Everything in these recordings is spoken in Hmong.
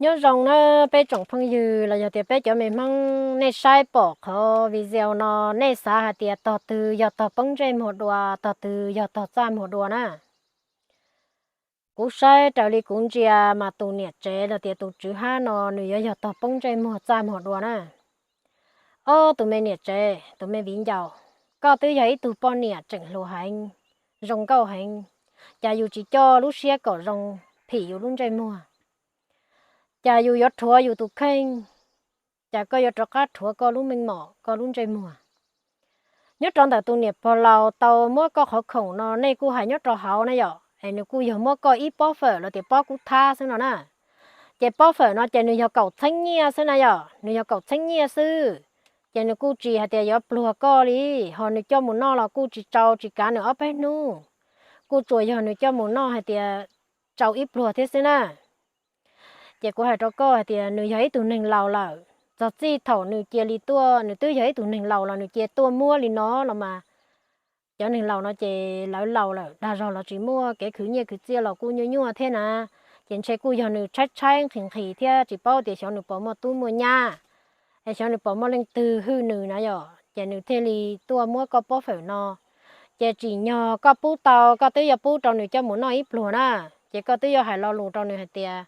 Nyob zoo na peb tsoom phooj ywg los yog tias peb cov me Hmoob, nej saib pom qhov video no, nej xav hais tias tog twg yog tog poob ntsej muag dua, tog twg yog tog txaj muag dua na? Kuv saib raws li kuv ntsia mas tus niam tsev los tias tus tswv hab no nws yuav yog tog poob ntsej muag txaj muag dua na. Ob tus me niam tsev, tus me viv ncaus, koj twb yog ib tug poj niam tseem hluas heev, zoo nkauj heev, cas yus tsis coj lub siab kom zoo phim yus lub ntsej muag? Cas yus yuav rhuav yus tus kheej, cas koj yuav rov qab rhuav koj lub meej mom koj lub ntsej muag? Nyob rau ntawm tus niam pog laus tau muab koj qhov khoom no, nej kuj hais nyob rau hauv na yom, es nws kuj yog muab koj ib pob fawm los tias pob kub thab xwb no na. Ces pob fawm no ces nws yog kaum txheeb nyiaj xwb na yom, nws yog kaum txheeb nyiaj xwb. Ces nws kuj tsis hais tias yuav pluag koj li, ho nws coj mus noj los kuj tsis tsau tsis kav nws ob peb hnub, kuj tsuas yog nws coj mus noj hais tias tsau ib pluag thiab xwb na. Ces kuv hais rau koj hais tias nws yog ib tug neeg laus lawm, txog txij thaum nws cia li tuaj, nws twb yog ib tug neeg laus los nws cia tuaj muab li no los mas, cov neeg laus no ces lawv laus lawm, dag zog los tsis muaj, kev khwv nyiaj khwv txiaj los kuj nyuaj nyuaj thiab na. Ces ntshe kuj yog nws tshaib tshaib nqhis nqhis thiab tsis paub tias xyov nws puas muaj tub muaj nyab, es xyov nws puas muaj leej twg hwj nws na yom, ces nws thiaj li tuaj muab koj pob fawm no. Ces tsim nyog koj pub tau, koj twb yuav pub rau nws coj mus noj ib pluag na, ces koj twb yuav hais lo lus rau nws hais tias,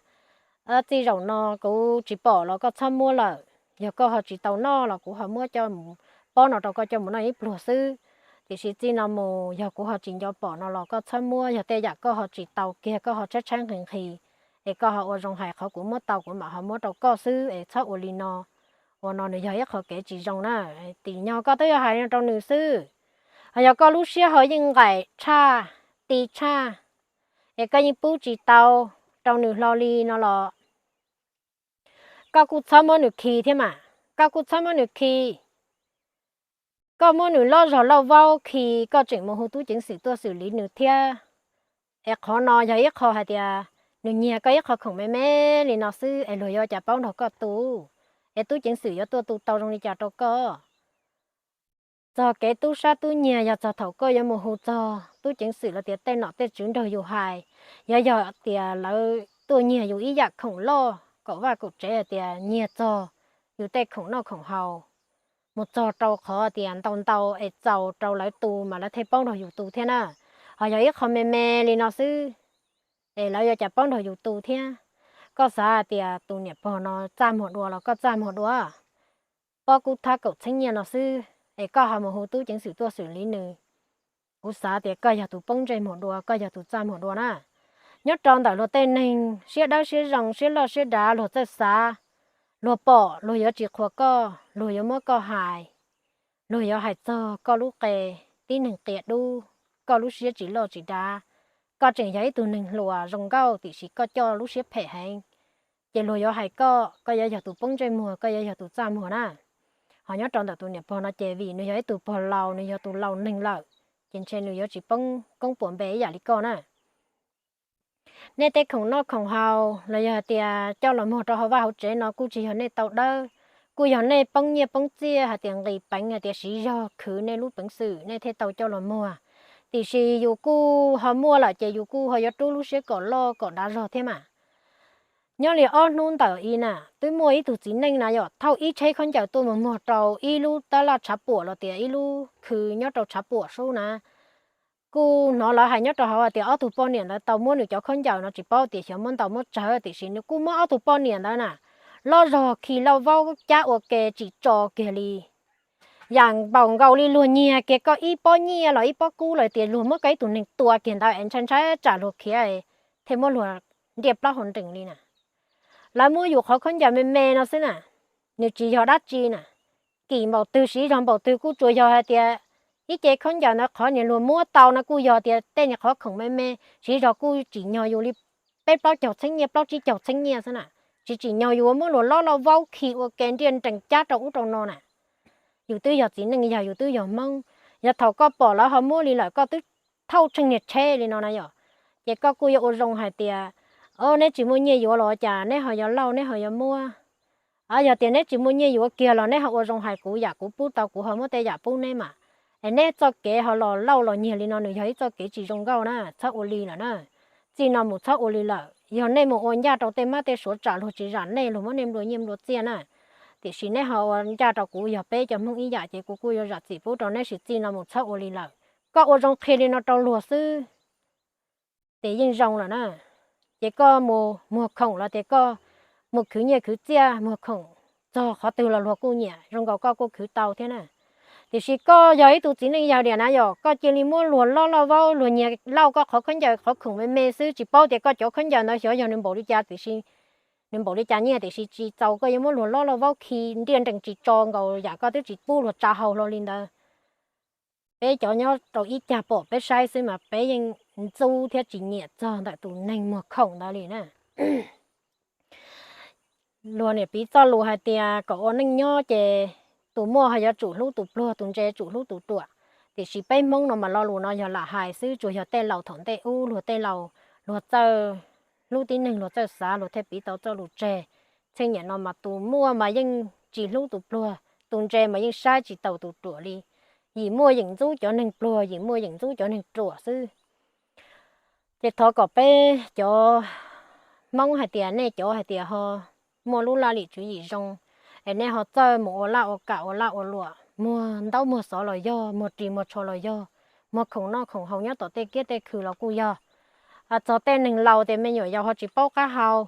txij zaum no kuv tsis pom los koj txhob muab lawm, yog koj ho tsis tau noj los kuv ho muab coj mus, pob no rau koj coj mus noj ib pluag xwb. Tiam sis txij no mus yog kuv ho tsis nco pom no los koj txhob muab, yog tej yam koj ho tsis tau kiag koj ho tshaib tshaib nqhis nqhis, es koj ho ua zoo hais qhov kuv muab tau kuv mam ho muab rau koj xwb es txhob ua li no. Ua no nws yog ib qho kev tsis zoo na. Tsim nyog koj twb yuav hais no rau nws xwb, ho yog koj lub siab ho yeej nqaim tshaj, ti tshaj, es koj yeej pub tsis tau rau nws hlo li no los koj kuj txhob muab nws khi thiab mas, koj kuj txhob muab nws khi. Koj muab nws loj zog lauj vaub khi, koj tseem mus hu tub ceev xwm tuaj xwm li nws thiab. Es qhov no yog ib qho hais tias nws nyiag koj ib qho khoom me me li no xwb es luag yuav cas paub nrog koj tu, es tub ceev xwm yuav tuaj tu tau zoo li cas rau koj? Txog kev tub sab tub nyiag yog txog thaum koj yuav mus hu txog tub ceev xwm los tias tej nom tej tswv nrog yus hais, yuav yog tias lawv tuaj nyiag yus ib yam khoom loj kaum vaj kaum tsev hais tias nyiag txog yus tej khoom noj khoom haus, mus txog rau qhov tias ntau ntau es txaus rau lawv tu mas lawv thiaj paub nrog yus tu thiab na. Ho yog ib qho me me li no xwb, es lawv yuav cas paub nrog yus tu thiab? Koj xav tias tus niam pog no txaj muag dua los koj txaj muag dua, pob kub thab kaum txheeb nyiaj no xwb es koj ho mus hu tub ceev xwm tuaj xwm li nws. Kuv xav tias koj yog tus poob ntsej muag dua, koj yog tus txaj muag dua na. Nyob rau ntawm luag tej neeg siab dawb siab zoo, siab loj siab dav, luag txawj xav, luag pom luag yuav tsis qhuas koj, luag yuav muab koj hais, luag yuav hais txog koj lub qe, tib neeg qia dub, koj lub siab tsis loj tsis dav, koj tseem yog ib tug neeg hluas zoo nkauj tiam sis koj coj lub siab phem heev, ces luag yuav hais koj, koj yuav yog tus poob ntsej muag, koj yuav yog tus txaj muag na. Ho nyob rau ntawm tus niam pog no ces vim nws yog ib tug pog laus, nws yog tus laus neeg lawm, ces ntshe nws yuav tsis poob koob puas npe ib yam li koj na. Nej tej khoom noj khoom haus los yog hais tias coj los muag rau hauv vaj hauv tsev no kuj tsis yog nej tau dawb, kuj yog nej poob nyiaj poob txiaj hais tias nqis peev hais tias siv zog khwv nej lub peev xwm nej thiaj tau coj los muag. Tiam sis yus kuj ho muaj lawm ces yus kuj ho yuav rub lub siab kom loj kom dav zog thiab mas. Nyob li ob hnub ntawm i na, twb muaj ib tug txiv neej na yom thauj ib tsheb khaub ncaws tuaj mus muag rau ib lub tab laj tshav puam los tias ib lub khw nyob rau tshav puam sub na. Kuj hnov lawv hais nyob rau hauv hais tias ob tug poj niam ntawd tau muab nws cov khaub ncaws no tsis paub tias xyov muab ntau muab tsawg tiam sis nws kuj muab ob tug poj niam ntawd na loj zog khi lauj vaub cab ua ke tsis tso kiag li. Yam npaum nkaus li luag nyiag kiag koj ib pob nyiaj los ib pob kub los tias luag muab koj ib tug neeg tua kiag ntawd es ntshai ntshai tsam luag khiav thiaj muab luag ntiaj plaub hau nrees li na. Lawv muab yus qhov khaub ncaws me me no xwb na, nws tsis yog dab tsi na. Kim npaum twg siv zog npaum twg kuj tsuas yog hais tias ib ce khaub ncaws ntawd qhov niag luag muab tau no kuj yog tias tej niag qhov khoom me me, siv zog kuj tsim nyog yus li peb plaub caug txheeb nyiaj plaub tsib caug txheeb nyiaj xwb na, tsis tsim nyog yus muab luag lob lauj vaub khi ua ke ntiaj nrees cab rau ub rau no na. Yus twb yog txiv neej yog yus twb yog Hmoob, yog thaum koj pom lawv ho muab li lawm koj twb thauj tsheej niag tsheb li no na yom, ces koj kuj yuav ua zoo hais tias, o neb tsis muaj nyiaj yuav los cas neb ho yuav lauj neb ho yuav muab. Yog tias neb tsis muaj nyiaj yuav kiag los neb ho ua zoo hais kuv yam kuv pub tau kuv ho muab tej yam pub neb mas. Es neb txoj kev ho los lauj los nyiag li no nws yog ib txoj kev tsis zoo nkauj na, txhob ua li lawm na. Txij no mus txhob ua li lawm, yog nej mus ua ncaj rau tej mab tej suav tsam luag tsis zam nej, luag muab nej nplua nyiaj nplua txiaj na, tiam sis neb ho ua ncaj rau kuv, yog peb cov Hmoob ib yam ces kuv kuj yuav zam txim pub rau neb, sim txij no mus txhob ua li lawm. Koj ua zoo qhia li no rau luag xwb ces yeej zoo lawm na. Ces koj mus muag khoom los tias koj mus khwv nyiaj khwv txiaj muag khoom txog qhov twg los luag kuj nyiam, zoo nkaus koj kuj khwv tau thiab na. Tiam sis koj yog ib tug txiv neej yawg diam na yom, koj cia li muab luag loj loj vaub, luag nyiag lauj koj qhov khaub ncaws qhov khoom me me xwb, tsis paub tias koj cov khaub ncaws ntawd xyov yog nws npaum li cas, tiam sis nws npaum li cas nyiaj, tiam sis tsis txaus koj yuav muab luag loj loj vaub khi nriaj nrees tsis tso nkaus yam koj twb tsis pub luag tsa hau hlo li ntawd. Peb cov nyob rau ib cag pom peb saib xwb mas peb yeej ntxub thiab tsis nyiam txog ntawm tus neeg muag khoom ntawd li na. Luag niam piv txoj lus hais tias kom ua neej nyob ces tus muaj ho yuav tsum hlub tus pluag, tus ntse tsum hlub tus ruam. Tiam sis peb Hmoob no mas lo lus no yog lam hais xwb, tsuas yog tej laus thaum ntej ub, luag tej laus luag txawj hlub tib neeg, luag txawj xav, luag thiaj piv tau txoj lus tseg. Txheej niam no mas tus muaj mas yeej tsis hlub tus pluag, tus ntse mas yeej saib tsis taus tus ruam li. Yim muaj yeem ntxub cov neeg pluag, yim muaj yeem ntxub cov neeg ruam xwb. Ces thov kom peb cov Hmoob hais tias nej cov hais tias ho muaj lub laj lim tswv yim zoo, es nej ho txawj mus ua laj ua kam ua laj ua luam, muag ntaub muag xov los yog, muag ris muag tsho los yog, muag khoom noj khoom haus nyob tom tej kiab tej khw los kuj yog. Txog tej neeg laus tias me nyuam yaus ho tsis paub qab hau,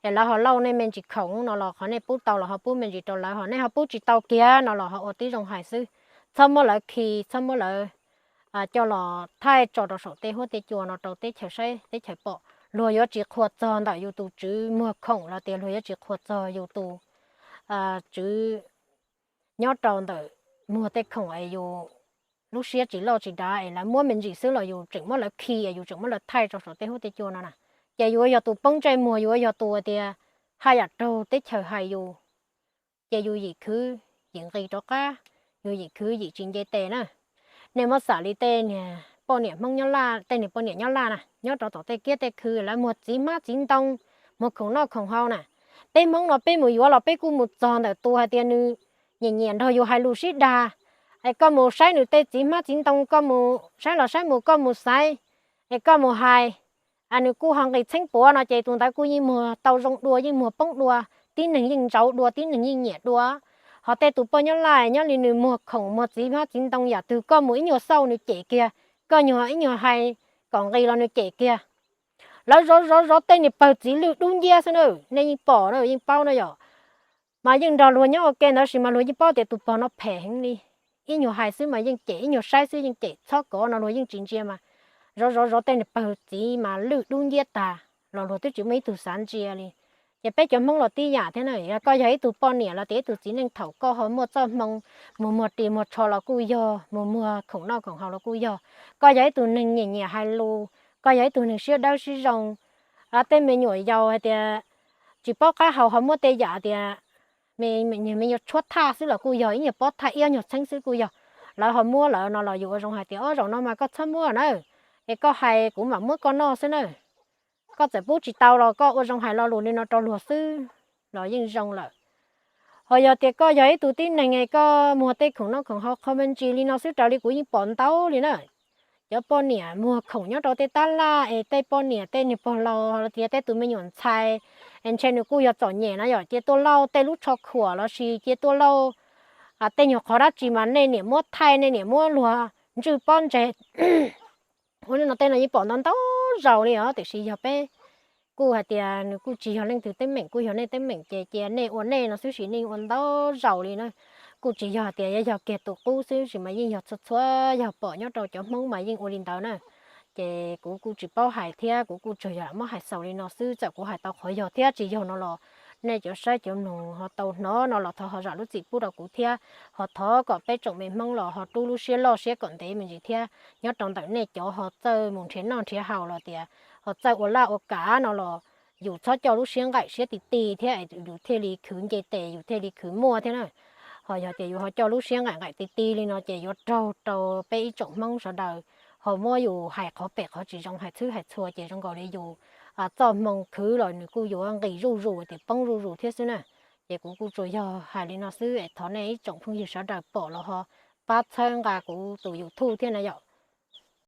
es lawv ho lauj nej me ntsis khoom no los qhov nej pub tau los ho pub me ntsis rau lawv, ho nej ho pub tsis tau kiag no los ho ua tib zoo hais xwb. Txhob muab lawv khi, txhob muab lawv coj los thaij tso rau saum tej huab tej cua no rau teb chaws saib teb chaws pom. Luag yuav tsis qhuas txog ntawm yus tus tswv muag khoom los tias luag yuav tsis qhuas txog yus tus tswv nyob rau ntawm muag tej khoom es yus lub siab tsis loj tsis dav es lawv muab me ntsis xwb los yus tseem muab lawv khi es yus tseem muab lawv thaij rau saum tej huab tej cua no na. Ces yus yuav yog tus poob ntsej muag, yus yuav yog tus tias haj yam raug teb chaws hais yus, ces yus yim khwv yim nqis rov qab, yus yim khwv yim tsis nce tes na. Nej muab xam li tej niag poj niam Hmoob nyob Laj, tej niag poj niam nyob Laj na, nyob rau tom tej kiab tej khw lawv muag txiv hmab txiv ntoo, muag khoom noj khoom haus na. Peb Hmoob no peb mus yuav los peb kuj mus txog ntawm tus hais tias nws nyiam nyiam nrog yus hais lus sib dag, es koj mus saib nws tej txiv hmab txiv ntoo, koj mus saib los saib mus koj mus xaiv, es koj mus hais, nws kuj ho nqis txheeb puav no ces tus ntawd kuj yeej muag tau zoo dua, yeej muag poob dua, tib neeg yeej ntsauv dua, tib neeg yeej nyiam dua. Ho tej tus poj nyob Laj nyob li nws muag khoom muag txiv hmab txiv ntoo yam twg koj mus ib nyuag xauj nws cem kiag, koj nyuag ib nyuag hais kom nqis los nws cem kiag. Lawv zov zov zov tej niag pawg txiv lwj dub nciab xwb na, nej yeej pom na yeej paub na yom. Mas yeej nrog luag nyob ua ke ntawd sis mas luag yeej paub tias tus pog no phem heev li. Ib nyuag hais xwb mas yeej cem, ib nyuag saib xwb yeej cem, txhob kov no luag yeej tsis ntsia mas zov zov zov tej niag pawg txiv mas lwj dub nciab tag los luag twb tsis muaj ib tug xav ntsia li. Ces peb cov Hmoob los tib yam thiab na, yog koj yog ib tug poj niam los tias ib tug txiv neej thaum koj ho muaj txoj hmoo mus muag ris muag tsho los kuj yog, mus muag khoom noj khoom haus los kuj yog, koj yog ib tug neeg nyiam nyiam hais lus, koj yog ib tug neeg siab dawb siab zoo, tej me nyuam yaus hais tias tsis paub qab hau ho muab tej yam tias me nyuag me nyuag tshuab thaj xwb los kuj yog, ib nyuag pob thaj ib ob nyuag txheeb xwb kuj yog, lawv ho muab lawm no los yus ua zoo hais tias o zaum no mas koj txhob muab na, es koj hais kuv mam muab koj noj xwb na. Koj txawm pub tsis tau los koj ua zoo hais lo lus li no rau luag xwb los yeej zoo lawm. Ho yog tias koj yog ib tug tib neeg es koj muag tej khoom noj khoom haus qho me ntsis li no xwb raws li kuv yeej pom ntau li na. Cov poj niam muag khoom nyob rau tej tab laj es tej poj niam tej niag pog laus los tias tej tus me nyuam ntxhais es ntshe nws kuj yog txom nyem na yom, cia tuaj lauj tej lub tsho khuam los sis cia tuaj lauj tej nyuag qhov dab tsi mas nej niam muab thaij, nej niam muab luag ntswj pob ntseg. Ua li no tej no yeej pom ntau ntau zaus li os, tiam sis yog peb kuj hais tias nws kuj tsis yog leej twg teeb meem, kuj yog nej teeb meem ces cia nej ua nej no xwb sis nej ua ntau zaus li na. Kuj tsis yog hais tias yog kiag tus qub xwb sis mas yeej yog txhua txhua yog pom nyob rau cov Hmoob mas yeej ua li ntawd na. Ces kuv kuj tsis paub hais thiab kuv kuj tsuas yog muab hais xaus li no xwb, txawm kuv hais tau qhov yog thiab tsis yog no los nej cov saib cov mloog ho tau hnov no los thov ho zam lub txim pub rau kuv thiab. Ho thov kom peb tsoom me Hmoob los ho rub lub siab loj siab kom ntev me ntsis thiab. Nyob rau ntawm nej cov ho txawj mus nrhiav noj nrhiav haus los tias ho txawj ua laj ua kam no los yus txhob coj lub siab nqaim siab ti ti thiab yus thiaj li khwv nce tes yus thiaj li khwv muaj thiab na. Ho yog tias yus ho coj lub siab nqaim nqaim ti ti li no ces yuav raug rau peb ib tsoom Hmoob sawv daws ho muab yus hais qhov pem qhov tsis zoo hais txhwb hais txhua ces zoo nkaus li yus txoj hmoo khwv los nws kuj yuav nqis zuj zus tias poob zuj zus thiab xwb na. Ces kuv kuj tsuas yog hais li no xwb es thov nej ib tsoom phooj ywg sawv daws pom los ho pab txhawb nqa kuv tus YouTube thiab na yom.